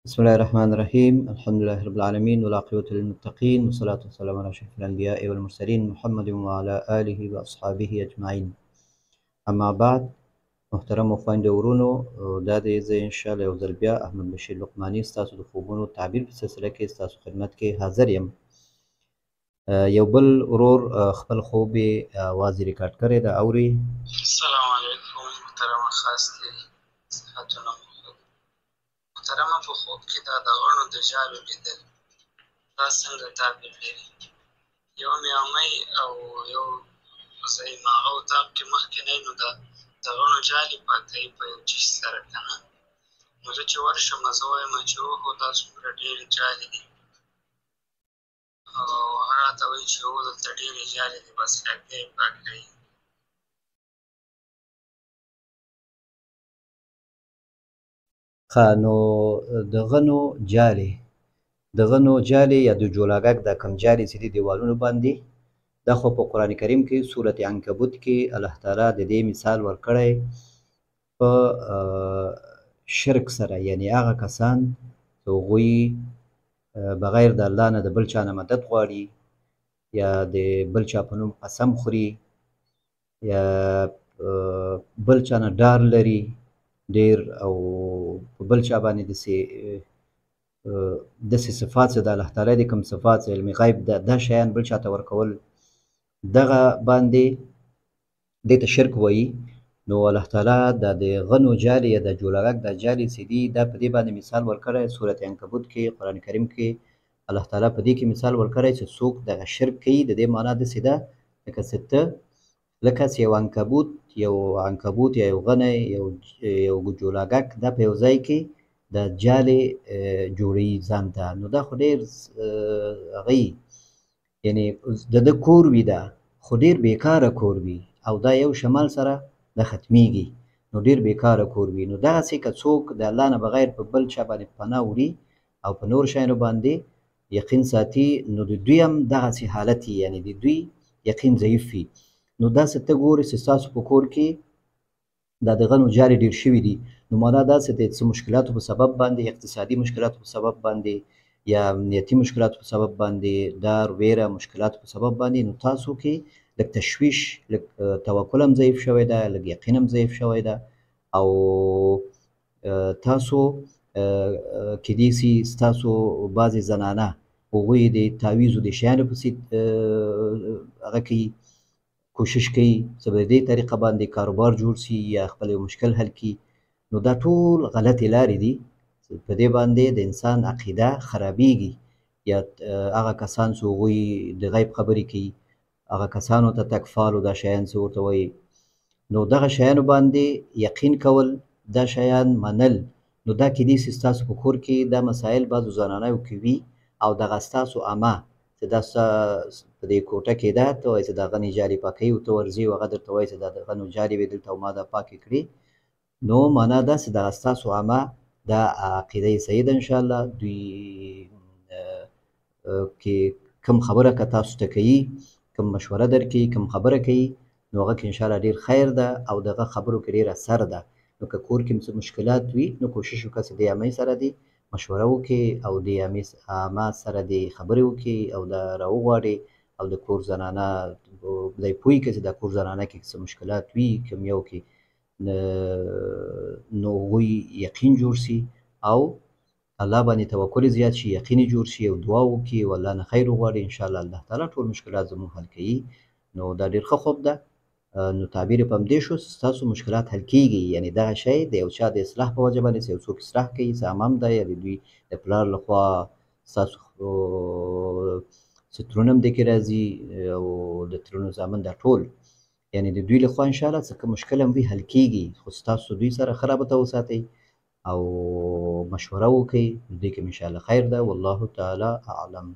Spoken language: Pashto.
بسم الله الرحمن الرحيم. الحمد لله رب العالمين والعاقبة للمتقين والصلاة والسلام على أشرف الأنبياء والمرسلين محمد وعلى آله وأصحابه أجمعين. اما بعد، محترم خویندو ورونو، دا دی زه انشاءالله یو ځل بیا احمد بشیر لقماني ستاسو د خوبونو تعبیر په سلسله کې ستاسو خدمت کې حاضر یم. یو بل ورور خپل خوب یې اواز یې ریکارډ کړی ده، اوري. السلام علیکم محترمه، خاص دی صحتونه مو ښه. محترمه، په خوب کې دا د غڼو د جالو لیدل دا څنګه تعبیر لري؟ یو مې امۍ او یو زه یم هغه اتاق کې مخکې نه، نو دا د غڼو جالې پاکوي په یو چیز سره که نه، نو زه چې ورشم زه وایم چې اوهو دا څومره ډېرې جالې دي، او هغه راته وایي چې هو دلته ډېرې جالې دي، بس لږ یې پاکوي. ښه، نو د غنو جالې، د غنو جالې یا د جولاګک دا کم جالې چې دي دیوالونو باندې، دا خو په قرآن کریم کې سورة عنکبوت کې الله تعالی د دې مثال ورکړی په شرک سره، یعنی هغه کسان چې هغوی بغیر د الله نه د بل چا نه مدد غواړي یا د بل چا په نوم قسم خوري یا بل چا نه ډار لري ډېر، او په بل چا باندې داسې صفات چې د الله تعالی د کوم صفات علم غیب ده، دا شیان بل چا ته ورکول، دغه باندې دې ته شرک وایي. نو الله تعالی دا د غنو جالې یا د جولاګک دا جالې چې دي، دا په دې باندې مثال ورکړی سورة عنکبوت کې، قرآن کریم کې الله تعالی په دې کې مثال ورکړی چې څوک دغه شرک کوي، د دې معنا داسې ده لکه چې ته لکه چې یو عنکبوت، یو عنکبوت یا یو غنی، یو جولاګک دا په یو ځای کې د جالې جوړوي ځان ته، نو دا خو ډېر هغه وي، یعنې د ده کور وي، دا خو ډېر بېکاره کور وي، او دا یو شمال سره دا ختمیږي، نو ډېر بېکاره کور وي. نو دغسې که څوک د الله نه بغیر په بل چا باندې پناه وړي او په نور شیانو باندې یقین ساتي، نو د دوی هم دغسې حالت وي، یعنې د دوی یقین ضعیف وي. نو داسې ته ګورې چې ستاسو په کور کې دا د غنو جالې ډېر شوي دي، نو معنا داسې د څه مشکلاتو په سبب باندې، اقتصادي مشکلاتو په سبب باندې یا امنیتي مشکلاتو په سبب باندې، ډار ویره مشکلاتو په سبب باندې، نو تاسو کې لږ تشویش، لږ توکل هم ضعیف شوی ده، لږ یقین هم ضعیف شوی ده، او تاسو کیدای سي ستاسو بعضې زنانه هغوی د تعویذو د شیانو پسې هغه کوي، کوشش کوي چې په دې طریقه باندې کاروبار جوړ سي یا خپل یو مشکل حل کړي. نو دا ټول غلطې لارې دي، په دې باندې د انسان عقیده خرابیږي، یا هغه کسان چې هغوی د غیب خبرې کوي هغه کسانو ته تکفال او دا شیان څه ورته وایي، نو دغه شیانو باندې یقین کول، دا شیان منل، نو دا کیدای سي ستاسو په کور کې دا مسایل بعضو زنانیو کې وي، او دغه ستاسو عمه چې دا په دې کوټه کې ده، ته وایې چې دا غنې جالې پاکوي، او ته ورځې او هغه درته وایي چې دا د غنو جالې وې دلته او ما دا پاکې کړې، نو معنا دا چې دغه ستاسو عمه دا عقیده یې صحیح ده انشاءالله. دوی کې کوم خبره که تاسو ته کوي، کوم مشوره درکوي، کوم خبره کوي، نو هغه کې انشاءالله ډېر خیر ده او دغه خبرو کې ډېر اثر ده. نو که کور کې څه مشکلات وي، نو کوشش وکړه چې دې عمې سره دې مشوره وکړي او دې عمه سره دې خبرې وکړي او دا راوغواړي، او د کور زنانه دی پوه کړي چې د کور زنانه کې څه مشکلات وي کوم یو کې، نو هغوی یقین جوړ سي او الله باندې توکل زیات شي، یقین جوړ شي او دعا وکړي او الله نه خیر وغواړي، انشاءالله الله تعالی ټول مشکلات زموږ حل کوي. نو دا ډېر ښه خوب ده. نو تعبیر یې په همدې شو چې ستاسو مشکلات حل کېږي، یعنې دغه شی د یو چا د اصلاح په وجه باندې چې یو څوک اصلاح کوي، څه امام دی یا د دوی د پلار لخوا ستاسو څه ترونه هم دې کې راځي او د ترونو زامن، دا ټول یعنې د دوی لخوا انشاءالله څه کوم مشکل هم وي حل کېږي. خو ستاسو دوی سره ښه رابطه وساتئ او مشوره وکړئ، نو دې کې انشاءالله خیر ده. والله تعالی اعلم.